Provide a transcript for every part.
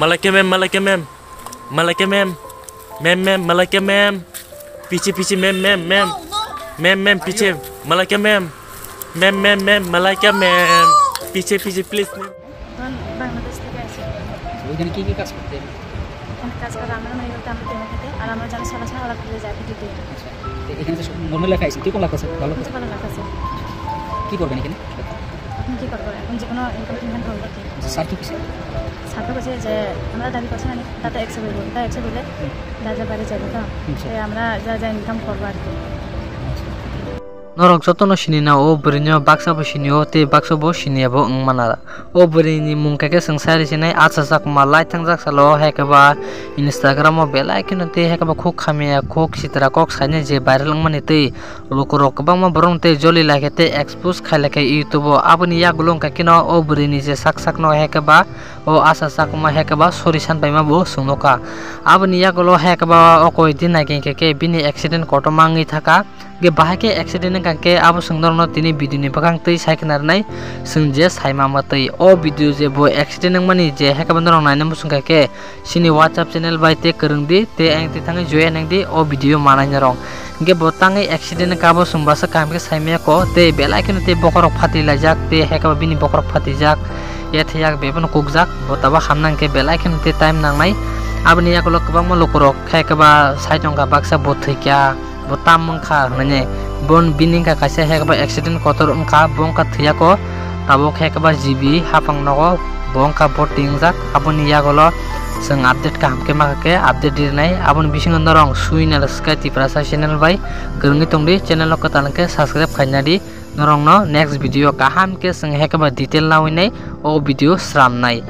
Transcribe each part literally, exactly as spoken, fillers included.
Malaika ma'am, Malaika ma'am, Malaika ma'am, ma'am, ma'am, Malaika ma'am, piche, piche, ma'am, ma'am, ma'am, ma'am, ma'am, piche, Malaika ma'am, ma'am, ma'am, ma'am, Malaika ma'am, piche, piche, please, ma'am. এখন বাংলাদেশ থেকে আসি। ওইখানে কি কি কাজ করতে? এখানে কাজ করা আমরা মানে বলতে আমরা টিমে খেতে, আর আমরা জানি সারা সারা আলাদা করে যাই ভিডিওতে। আচ্ছা, তো এখানে যে সব মনে লেখা আছে, কিরকম লাগতেছে? ভালো লাগতেছে? ভালো লাগতেছে। কি করবেন এখানে? এখন কি করবো? এখন যে কোনো ইনকাম টিনকাম করবো আর কি। আচ্ছা, স্যার কি কইছে? স্যার তো কইছে যে আমরা দাবি করছি না, তাতে একশো বলবো, তাই একশো বলে হুম। যা যা বাইরে যাবো তো। আচ্ছা। তাই আমরা যা যা ইনকাম করবো আর কি। আচ্ছা। Norok jotono sinina o bwrwino, baksa bo sinio tei baksa bo siniya bo wng mana. O bwrwini mung khe khe chwng sai rw sinai, Acha Chakma lai thangjak salo hai khe ba Instagram o belai kheno tei hai khe ba khuk hamya, khuk sitra kok sainai je viral wngmani tei lukurok kwbangma borokno tei joli lai khe tei expose khai lai khe YouTube o. Aboni yagulo wng kha kheno o bwrwini je sak sakno hai khe ba o Acha Chakma hai khe ba sori san paima bo chwng nukha. Aboni yagulo hai khe ba o koi din nai khe khe bini accident kotorma wngwi thaka. Ge bahai khe accident wngkha khe abo chwng norokno tini video ni bwkhang twi sai khna rwnai chwng je saima mwtwi. O video je bo accident wngmani je hai khe ba norok naina muchung kha khe chini WhatsApp channel bai tei kwrwng di tei ayang twi thangwi join wng di o video manai norok. Hingke bo tangwi accident wngkha, abo chwng bwswk kaham khe saimaya kho, tei belai kheno tei bokhorok phatwi laijak, tei hai khe bo bini bokhorok phatwijak, ya thwiyak bebono kukjak, bo tabuk hamna hingke belai kheno tei time nangnai. Aboni yagulo kwbangma lukurok hai khe ba sai tongkha, baksa bo thwikha, bo tam wngkha hinwi. Bon bini wngkha kaisa hai khe ba accident kotor wngkha, bo wngkha thwiya kho, tabuk hai khe ba G B haphang nogo. Bo wngkha bo tingjak, aboni yagulo chwng update kaham khe makha khe update rinai. Aboni bisingo norok sui nai sky Tiprasa channel bai kwrwngwi tongdi, channel o kwtal khe subscribe khaina di. Norokno next video kaham khe chwng hai khe ba detail nawi nai o video sramnai.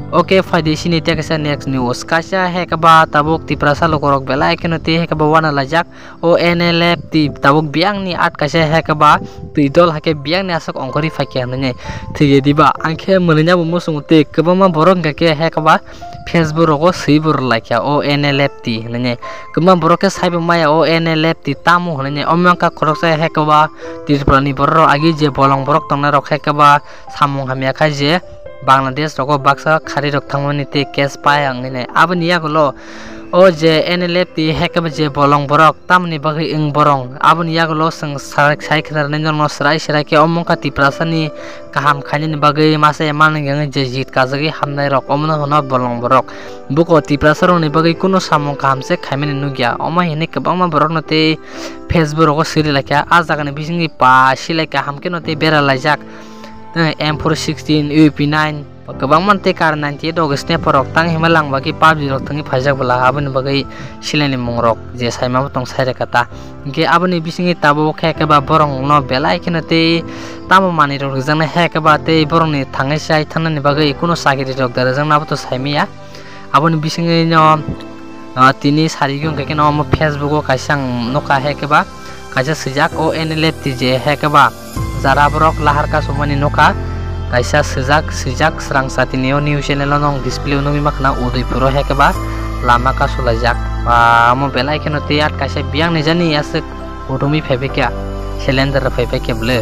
Okay, phaidi sini tei kaisa next news. Kaisa hai khe ba tabuk Tiprasa lukurok belai kheno tei hai khe ba wana laijak. O N L F T tabuk biyangni at kaisa hai khe ba twi dol hai khe biyangni aswk ongkhorwi phai khe hinwi thwiya diba? Ang khe mwnwi abo muchungo tei kwbangma borok hwnkha khe hai khe ba Facebook rogo swi bo rwlai kha o N L F T hinwi. Kwbangma borok khe saibo maya o N L F T tamo hinwi. Omo wngkha khoroksa hai khe ba Tripura ni borok rok agi je bolong borok tongnai rok hai khe ba samung hamya khai je Bangladesh rogo baksa khari rok thangmani tei case pai ang hinwi. Aboni yagulo o je N L F T hai khe ba je bolong borok tamoni bagwi wng borong. Aboni yagulo chwng sai, sai khna rwnai norokno chwrai chwrai khe omo wngkha Tiprasani kaham khainani bagwi masa emani wngwi je jit kajagwi hamnai rok omono hwno bolong borok. Buko Tiprasa rokni bagwi kunu samung kaham se khaimani nukya. Omo hinwi kwbangma borokno tei Facebook rogo siri laikha. A jagani bisingni pa silai kaham kheno tei bera laijak. Eh, M four sixteen, U P nine, kwbangma tei kar ninety eight rok snap rok tang hima lang bagwi PUBG rok thangwi phaijak bwla aboni bagwi silaini mung rok je saima bo tong sai rwkha ta. Hinkhe aboni bisingni tabuk khe khe ba borok no belai kheno tei tamo manwi rok rwjaknai hai khe ba tei borok ni thangwi sai thangnani bagwi kunu chakiri rok da rwjaknai abo to saimaya. Aboni bisingwino, ah, tini sarigwi hwnkhe kheno omo Facebook o kaisa ang nukha hai khe ba kaisa swijak o N L F T je hai khe ba jara borok lahar kasumani nukha kaisa swijak, swijak swrang satini o news channel o nong display o nugwi mankha na Udaipur o hai khe ba lama kasulaijak. Ah, omo belai kheno tei at kaisa biyang ni jani aswk. Kuthumwi phaibai kha, cylinder rok phaibai kha bwle.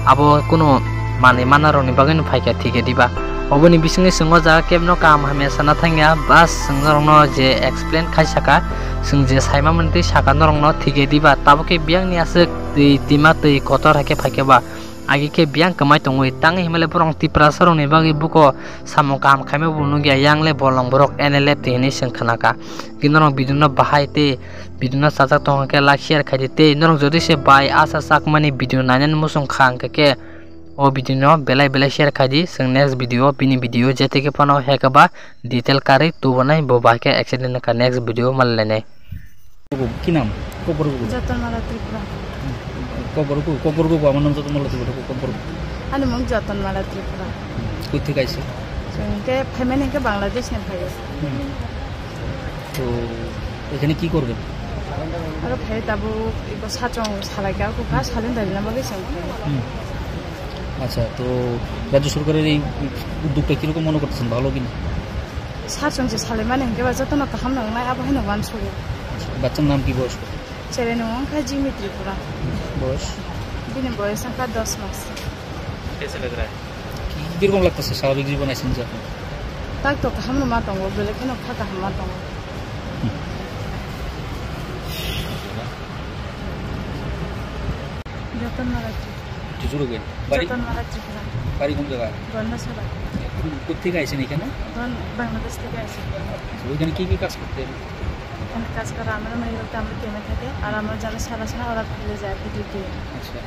Abo kunu manwi mana rokni bagwino phaikha thikhe diba. Oboni bisingwi chwng o jaga kebno kaham hamya sana thangya, bas chwng norokno je explain khai saka, chwng je saima mani twi saka norokno thikhe diba. Tabukhe biyangni aswk twi tima twi kotor haikhe phaikhe ba. Agi khe biyang kwmai tongwi tangwi himale borok Tiprasa rokni bagwi buko samung kaham khaima bo nukya, yang le bolong borok N L F T hinwi chwng khnakha. Khe norok video no bahai tei video no chajak tong khe like share khai di tei norok jodi se bai Acha Chakmani video nainani muchung kha hwnkhe khe o video no belai belai share khai di. Chwng next video o bini video je tei khe phano hai khe ba detail karwi tubunai bo bai khe accident wngkha next video o malai lainai. কি নাম? কবর গো। যতনমালা ত্রিপুরা। কবর গো, কবর গো, আমার নাম যতনমালা ত্রিপুরা, কবর গো। Ani mung Jotonmala Tripura. কোথা থেকে আইছে? Chwng khe phaimani hwnkhe Bangladesh ni phaio. তো এখানে কি করবেন? Aro phai tabuk iko sachong salai kha, kukha salin dali lama bai chwng phai. হুম। আচ্ছা, তো রাজ্য সরকারের এই উদ্যোগটা কিরকম মনে করতেছেন, ভালো কিনা? Sachong se salai mani hwnkhe ba jotono kaham nang nai, abo haino uansukya. বাচ্চার নাম কি, বয়স কত? Chwraini mung wngkha Jimmy Tripura. বয়স? Bini boyos wngkha dos mas. कैसे लग रहा है? কিরকম লাগতেছে স্বাভাবিক জীবন আইছেন যে আপনি? Tak to kaham no ma tongo, belai kheno kha kaham ma tongo. Joton Mara Tripura. Joton Mara Tripura. বাড়ি কোন জায়গা? গন্ডাছড়া। কোথেকে আইছেন এখানে? এখন বাংলাদেশ থেকে আইছি। ওইখানে কি কি কাজ করতেন? এখানে কাজ করা, আমরা মানে বলতে আমরা ক্যাম্পে থাকি, আর আমরা যারা সারা সারা ওরা ফিরে যায় আর কি ডিউটি। আচ্ছা,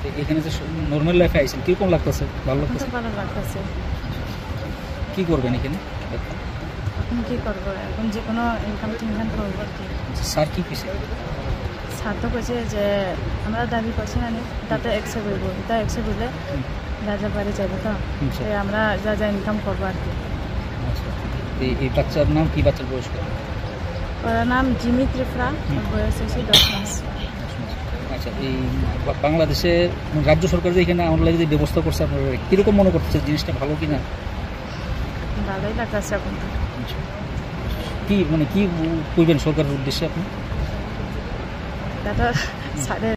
তো এখানে যে নর্মাল লাইফে আইছেন, কিরকম লাগতেছে? ভালো লাগতেছে? তো ভালো লাগতেছে। কি করবেন এখানে? এখন কি করবো? এখন যে কোনো ইনকাম টিনকাম করবো আর কি। আচ্ছা, স্যার কি কইছে? স্যার তো কইছে যে আমরা দাবি করছি না নি, তাতে অ্যাকসেপ্ট হইব, এটা অ্যাকসেপ্ট হইলে হুম। যা যা বাড়ি যাবে তো। হুম, স্যার। তাই আমরা যা যা ইনকাম করবো আর কি। আচ্ছা, এই, এই বাচ্চার নাম কি? বাচ্চার বয়স কত? ওর নাম জিমি ত্রিপুরা, হুম। ওর বয়স হচ্ছে দশ মাস। আচ্ছা, এই বা-, বাংলাদেশে রাজ্য সরকার যে এখানে আমার লাগে যে ব্যবস্থা করছে, আপনারা কিরকম মনে করতেছে জিনিসটা ভালো কিনা? ভালোই লাগতেছে এখন তো। আচ্ছা। কি, মানে, কি কইবেন সরকারের উদ্দেশ্যে আপনি? দাদা, স্যারের